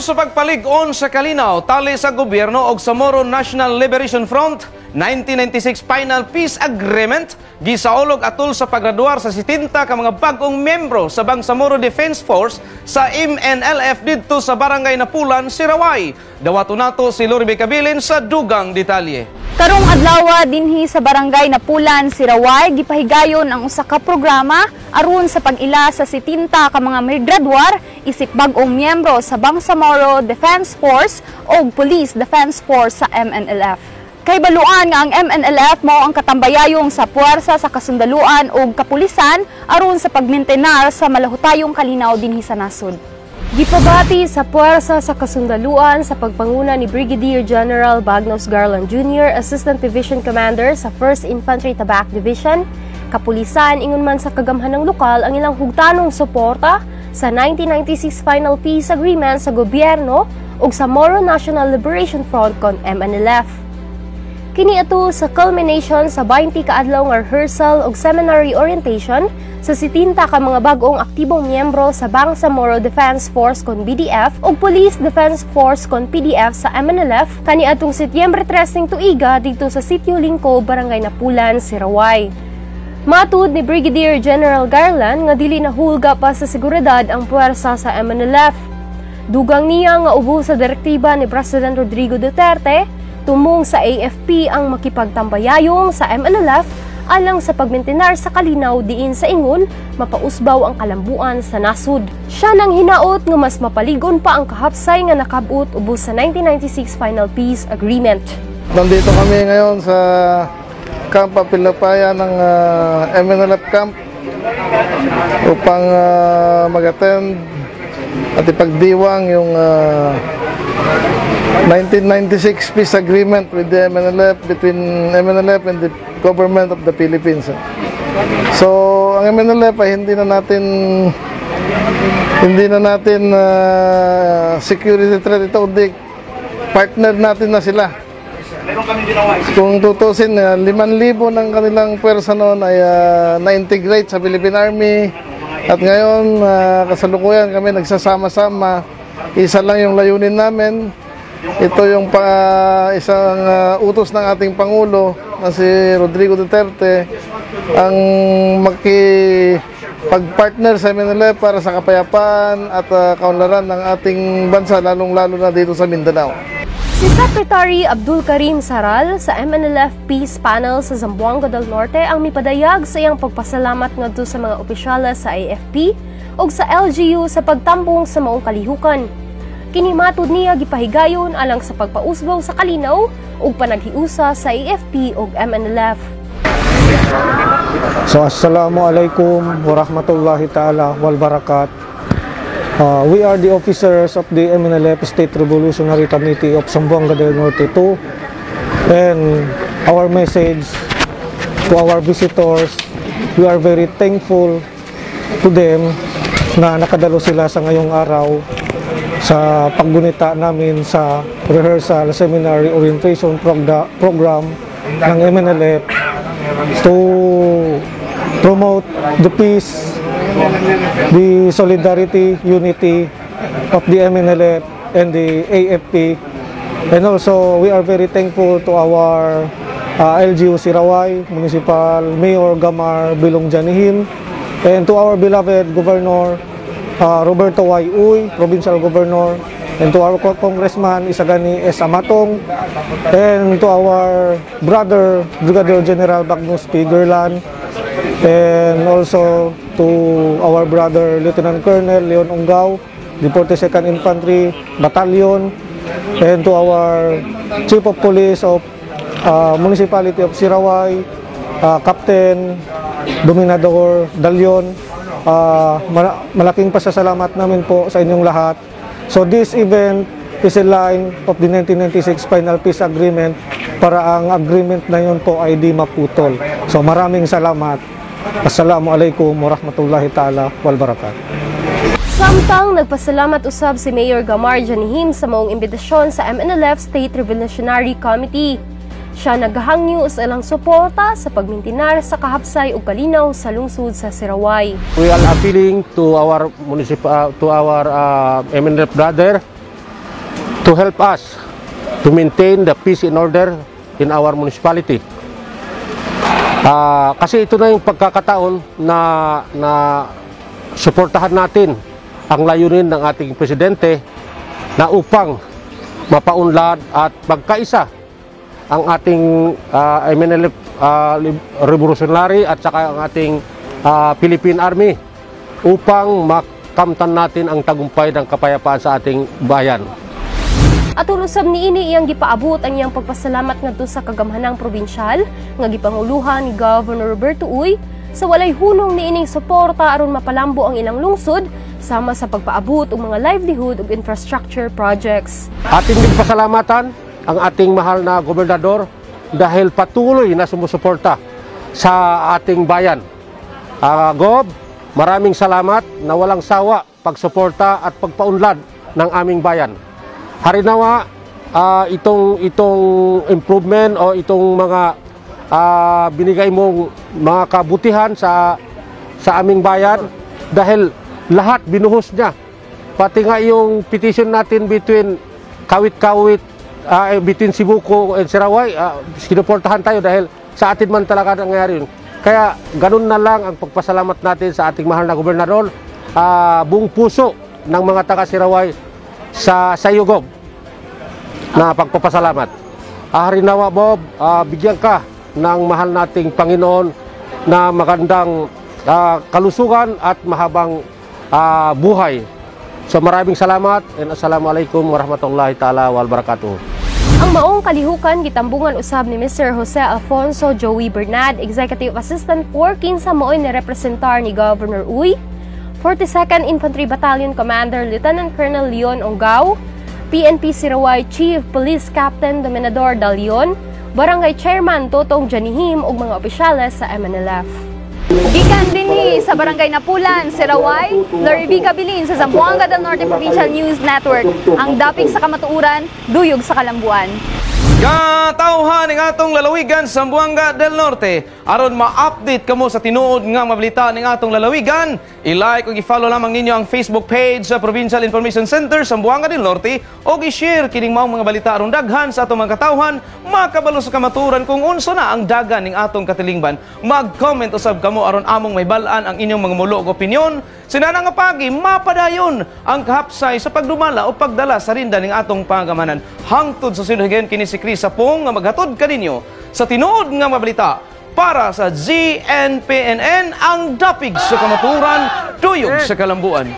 Aron sa pagpalig-on sa kalinaw tali sa gobyerno og sa Moro National Liberation Front 1996 Final Peace Agreement, gisaulog atol sa paggraduar sa 70 ka mga bag-ong miyembro sa Bangsamoro Defense Force sa MNLF didto sa Barangay Napulan, Sirawai. Dawato nato si Loribe Cabilin sa dugang detalye. Karong adlaw dinhi sa Barangay Napulan, Sirawai, gipahigayon ang usa ka programa aron sa pag-ila sa 70 ka mga migraduar isip bag-ong miyembro sa Bangsamoro Defense Force o Police Defense Force sa MNLF. Kahibaluan nga ang MNLF mao ang katambayayong sa puwersa sa kasundaluan ug kapulisan aron sa pagmentenar sa malahutayong kalinaw dinhi sa nasod. Gipabati sa puwersa sa kasundaluan sa pagpanguna ni Brigadier General Bagnos Garland Jr., Assistant Division Commander sa 1st Infantry Tabak Division, kapulisan ingon man sa kagamhanang lokal ang ilang hugtanong suporta sa 1996 Final Peace Agreement sa gobyerno ug sa Moro National Liberation Front kon MNLF. Kini ato sa culmination sa 20 kaadlaw nga rehearsal ug seminary orientation sa 70 ka mga bag-ong aktibong miyembro sa Bangsamoro Defense Force kon BDF ug Police Defense Force kon PDF sa MNLF kaniadtong Setyembre 3 ning tuiga didto sa Sitio Lingko, Barangay Napulan, Sirawai. Matud ni Brigadier General Garland nga dili nahulga pa sa seguridad ang puwersa sa MNLF. Dugang niya nga ubo sa direktiba ni President Rodrigo Duterte, tumong sa AFP ang makipagtambayayong sa MNLF alang sa pagmentenar sa kalinaw diin sa ingon mapausbaw ang kalambuan sa nasod. Siya nang hinaot nga mas mapaligon pa ang kahapsay nga nakabot ubos sa 1996 Final Peace Agreement. Nandito kami ngayon sa Camp Apilapaya ng MNLF Camp upang mag-attend at ipagdiwang yung 1996 peace agreement with the MNLF, between MNLF and the government of the Philippines. So, ang MNLF ay hindi na natin security threat ito, kundi partner natin na sila. Kung tutusin, 5,000 ng kanilang pwersa noon ay na-integrate sa Philippine Army. At ngayon, kasalukuyan kami nagsasama-sama. Isa lang yung layunin namin. Ito yung isang utos ng ating Pangulo na si Rodrigo Duterte, ang makipag-partner sa MNLF para sa kapayapaan at kaunlaran ng ating bansa, lalong-lalo na dito sa Mindanao. Si Secretary Abdul Karim Saral sa MNLF Peace Panel sa Zamboanga del Norte ang mipadayag sa iyang pagpasalamat ngadto sa mga opisyales sa AFP ug sa LGU sa pagtambong sa maong kalihukan. Kini, matud niya, gipahigayon alang sa pagpausbaw sa kalinaw ug panaghiusa sa AFP ug MNLF. So assalamualaikum warahmatullahi ta'ala wal barakat. We are the officers of the MNLF State Revolutionary Committee of Zamboanga del Norte 2, and our message to our visitors, we are very thankful to them na nakadalo sila sa ngayong araw sa paggunita namin sa rehearsal seminary orientation program ng MNLF to promote the peace, the solidarity, unity of the MNLF and the AFP. And also, we are very thankful to our LGU Sirawai, Municipal Mayor Gamar Bilong Janihim, and to our beloved Governor Roberto Y. Uy, Provincial Governor, and to our Congressman Isagani S. Amatong, and to our brother Brigadier General Magnus P. Gerlan, and also to our brother Lieutenant Colonel Leon Ungao, the 42nd Infantry Battalion, and to our Chief of Police of Municipality of Sirawai, Captain Dominador Dalion. Malaking pasasalamat namin po sa inyong lahat. So this event is a line of the 1996 Final Peace Agreement para ang agreement na yun po ay di maputol. So maraming salamat. Assalamualaikum warahmatullahi ta'ala wal barakat. Samtang nagpasalamat usab si Mayor Gamar Janihim sa maong imbitasyon sa MNLF State Revolutionary Committee. Siya naghahangyo sa ilang suporta sa pagmintinar sa kahapsay ug kalinaw sa lungsod sa Sirawai. We are appealing to our municipal, to our MNLF brother to help us to maintain the peace and order in our municipality. Kasi ito na yung pagkakataon na suportahan natin ang layunin ng ating presidente na upang mapaunlad at magkaisa ang ating MNLF Revolutionary at saka ang ating Philippine Army upang makamtan natin ang tagumpay ng kapayapaan sa ating bayan. Atol usab niini, iyang gipaabot ang iyang pagpasalamat ngadto sa kagamhanang probinsyal nga gipanguluhan ni Governor Roberto Uy sa walay hunong niining suporta aron mapalambo ang ilang lungsod sama sa pagpaabot og mga livelihood ug infrastructure projects. Ating din pasalamatan ang ating mahal na gobernador dahil patuloy na sumusuporta sa ating bayan. Gob, maraming salamat na walang sawa pagsuporta at pagpaunlad ng aming bayan. Harinawa itong improvement o itong mga binigay mong mga kabutihan sa aming bayan dahil lahat binuhos niya. Pati nga yung petition natin between Kawit-Kawit, between Sibuco and Sirawai, sinuportahan tayo dahil sa atin man talaga nangyayari yun. Kaya ganun na lang ang pagpasalamat natin sa ating mahal na gobernador, buong puso ng mga taga Sirawai sa iyo, Gob, na pagpapasalamat. Harinawa, Bob, bigyan ka ng mahal nating Panginoon na magandang kalusugan at mahabang buhay. So maraming salamat and assalamualaikum warahmatullahi taala wabarakatuh. Ang maong kalihukan gitambungan usab ni Mr. Jose Alfonso Joey Bernad, Executive Assistant 4, kinsa maoy ni representar ni Governor Uy, 42nd Infantry Battalion Commander Lieutenant Colonel Leon Ongao, PNP Sirawai Chief Police Captain Dominador Dalion, Barangay Chairman Totong Janihim ug mga opisyales sa MNLF. Gikan dinhi sa Barangay Napulan, Sirawai, Loriby Cabilin sa Zamboanga del Norte Provincial News Network, ang dapig sa kamatuoran, duyog sa kalambuan. Katawhan ning atong lalawigan, Zamboanga del Norte. Aron ma-update kamo sa tinuod nga mabalita ning atong lalawigan, i-like ug i-follow lamang ninyo ang Facebook page sa Provincial Information Center, Zamboanga del Norte, ug i-share kining maong mga balita aron daghan sa atong mga katawhan makabalo sa kamatuoran kung unsa na ang dagan ning atong katilingban. Mag-comment usab kamo aron among mahibal-an ang inyong mga mulo ug opinyon. Sinana nga pagi mapadayon ang kahapsay sa pagdumala o pagdala sa rinda ning atong pangamanan. Hangtod sa sunod higayon, kini si Chris Sapong nga maghatod kaninyo sa tinuod nga mabalita para sa ZNPNN, ang dapig sa kamatuoran, duyog sa kalambuan.